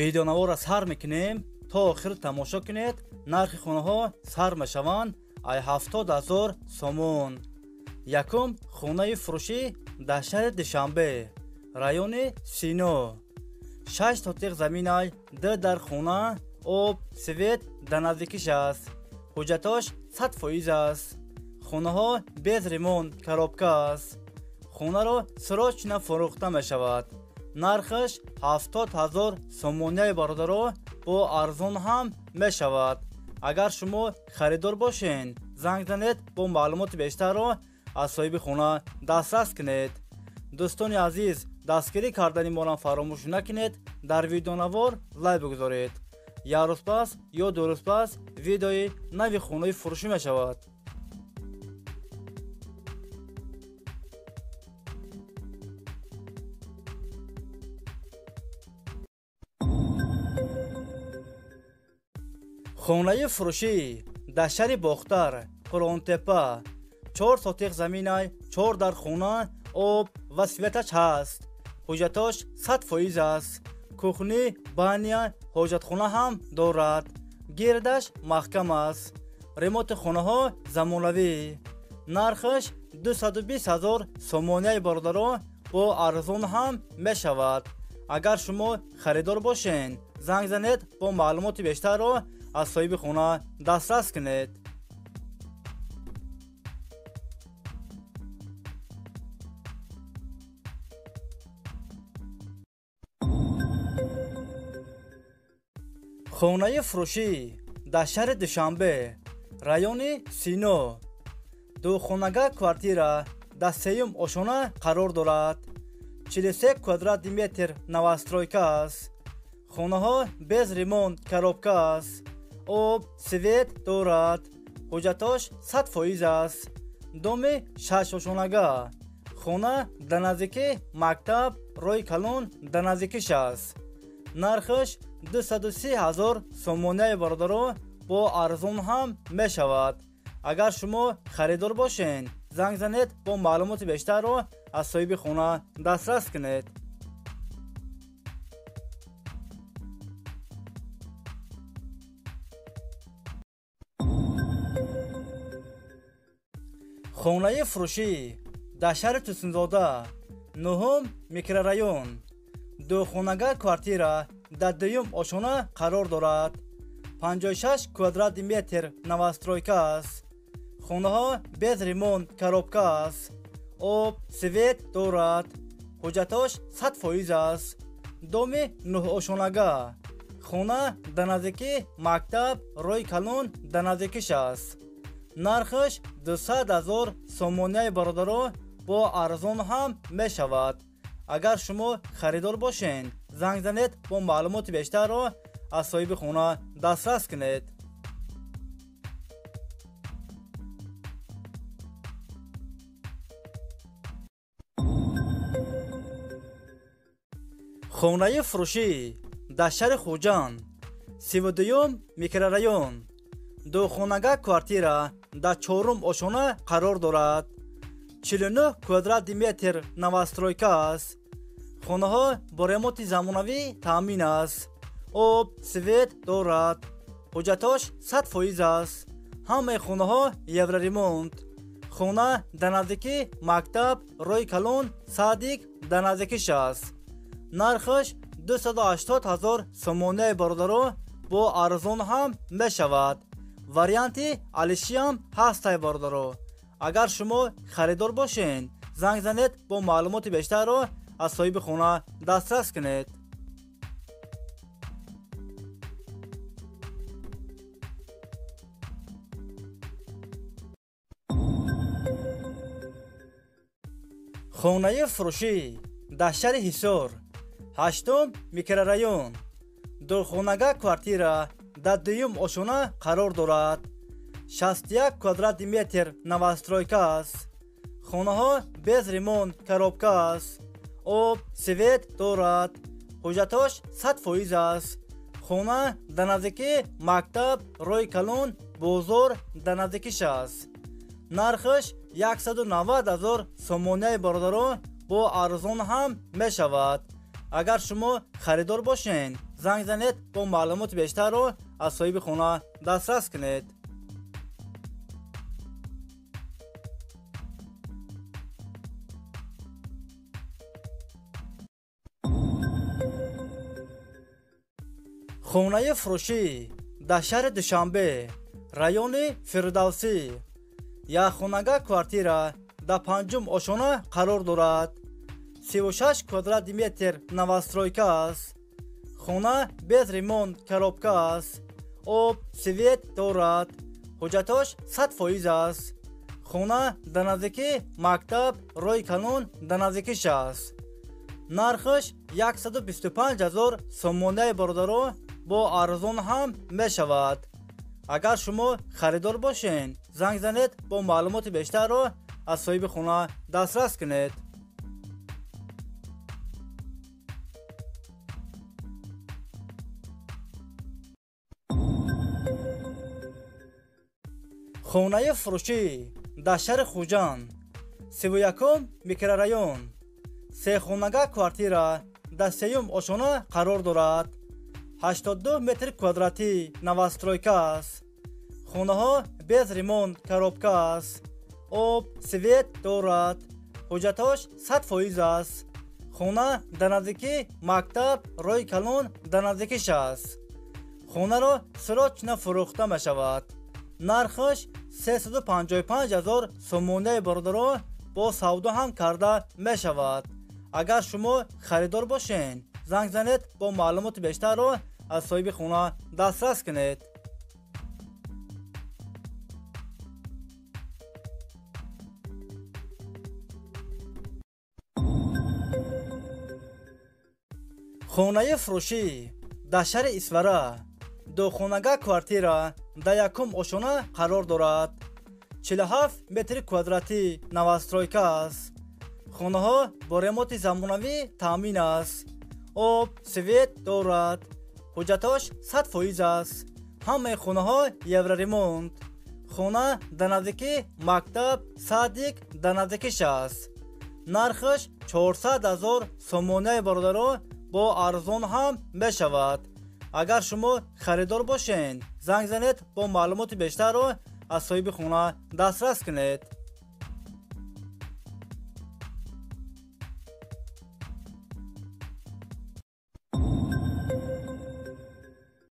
Видеонаворро сар мекунем, то охир тамошо кунед. Нархи хонаҳо сар мешаванд ай 70 000 сомон. Якум хонаи фурӯшӣ дар шаҳри Душанбе, райони Сино. 6 сотиқ заминай, 2 дар хона, об, свет дар наздикиш аст. Ҳуҷҷатош 100% аст. Хонаҳо без ремонт, коробка аст. Хонаро срочно фурӯхта мешавад. Нархаш 70 000 сомонияи бародаро, бо арзон ҳам мешавад. Агар шумо харидор бошед, занг занед, бо маълумоти бештарро аз соҳиби хона дастрас кунед. Дӯстони азиз, дастгирӣ кардани моро фаромӯш накунед, дар видеонавор лайк бигузоред. Як рӯз пас ё 2 рӯз пас видеои нави хонаи фурӯшӣ мешавад. Хонаи фурӯшӣ дар шаҳри Бохтар, Қуръонтепа. 4 сотиқ заминай, 4 дар хона, об ва светаш ҳаст. Ҳуҷҷатош 100% аст. Кухни, баня, ҳоҷатхона ҳам дорад. Гирдаш маҳкам аст. Ремонти хонаҳо замонавӣ. Нархаш 220 000 сомонияи бародаро, бо арзон ҳам мешавад. Агар шумо харидор бошед, занг занед, бо маълумоти бештарро аз соҳиби хона дастрас кунед. Хонаи фурӯшӣ дар шаҳри Душанбе, райони Сино. Духонага квартира дар сеюм ошона қарор дорад. 43 квадрати метр новостройка аст. Хонаҳо без ремонт, коробка аст. Об, свет дорад. Ҳуҷҷатош 100% аст. Доми 6 ошонага. Хона дар наздики мактаб, роҳи калон дар наздикиш аст. Нархаш 230 000 сомонияи бародаро, бо арзон ҳам мешавад. Агар шумо харидор бошед, занг занед, бо маълумоти бештарро аз соҳиби хона дастрас кунед. Хонаи фурӯшӣ дар шаҳри Тусунзода, 9 микрорайон. Духонага квартира дар дуюм ошона қарор дорад. 56 квадрати метр новостройка аст. Хонаҳо без ремонт, коробка аст. Об, свет дорад. Ҳуҷҷатош 100% аст. Доми 9 ошонага. Хона дар наздики мактаб, роҳи калон дар наздикиш аст. Нархаш 200 000 сомонияи бародаро, бо арзон ҳам мешавад. Агар шумо харидор бошед, занг занед, бо маълумоти бештарро аз соҳиби хона дастрас кунед. Хонаи фурӯшӣ дар шаҳри Хуҷанд, 32 микрорайон. Духонага квартира дар 4-ум ошона қарор дорад. 49 квадрати метр новостройка аст. Хонаҳо бо ремонти замонавӣ таъмин аст. Об, свет дорад. Ҳуҷҷатош 100% аст. Ҳамаи хонаҳо евроремонт. Хона дар наздики мактаб, роҳи калон, садик дар наздикиш аст. Нархаш 280 000 сомонияи бародаро, бо арзон ҳам мешавад. Варианти алишиам ҳастай бародаро. Агар шумо харидор бошед, занг занед, бо маълумоти бештарро аз соҳиби хона дастрас кунед. Хонаи фурӯшӣ дар шаҳри Ҳисор, 8 микрорайон. Духонага квартира дар дуюм ошона қарор дорад. 61 квадрати метр новостройка аст. Хонаҳо без ремонт, коробка аст. Об, свет дорад. Ҳуҷҷатош 100% аст. Хона дар наздики мактаб, роҳи калон, бозор дар наздикиш аст. Нархаш 190 000 сомонияи бародаро, бо арзон ҳам мешавад. Агар шумо харидор бошед, Занг занед, бо маълумоти бештарро аз соҳиби хона дастрас кунед. Хонаи фурӯшӣ дар шаҳри Душанбе, райони Фирдавсӣ. Якхонага квартира дар панҷум ошона қарор дорад. 36 квадрати метр новостройка аст. Хона без ремонт, коробка аст. Об, свет дорад. Ҳуҷҷатош 100% аст. Хона дар наздикии мактаб, роҳи калон дар наздикиш аст. Нархаш 125 000 сомонаи бародаро, бо арзон ҳам мешавад. Агар шумо харидор бошед, занг занед, бо маълумоти бештарро аз соҳиби хона дастрас кунед. Хонаи фурӯшӣ дар шаҳри Хуҷанд, 31 микрорайон. Сехонага квартира дар сеюм ошона қарор дорад. 82 метр квадратӣ новостройка аст. Хонаҳо без ремонт, коробка аст. Об, свет дорад. Ҳуҷҷатош 100% аст. Хона дар наздикии мактаб, роҳи калон дар наздикиш аст. Хонаро срочно фурӯхта мешавад. Нархаш 355 000 сомонаи бародаро, бо савдо ҳам карда мешавад. Агар шумо харидор бошед, занг занед, бо маълумоти бештарро аз соҳиби хона дастрас кунед. Хонаи фурӯшӣ дар шаҳри Исфара, духонага квартира дар якум ошона қарор дорад. 47 метри квадратӣ новостройка аст. Хонаҳо бо ремонти замонавӣ таъмин аст. Об, свет дорад. Ҳуҷҷатош 100% аст. Ҳамаи хонаҳо евроремонт. Хона дар наздикии мактаб, садик дар наздикиш аст. Нархаш 400 000 сомонаи бародаро, бо арзон ҳам мешавад. Агар шумо харидор бошед, занг занед, бо маълумоти бештарро аз соҳиби хона дастрас кунед.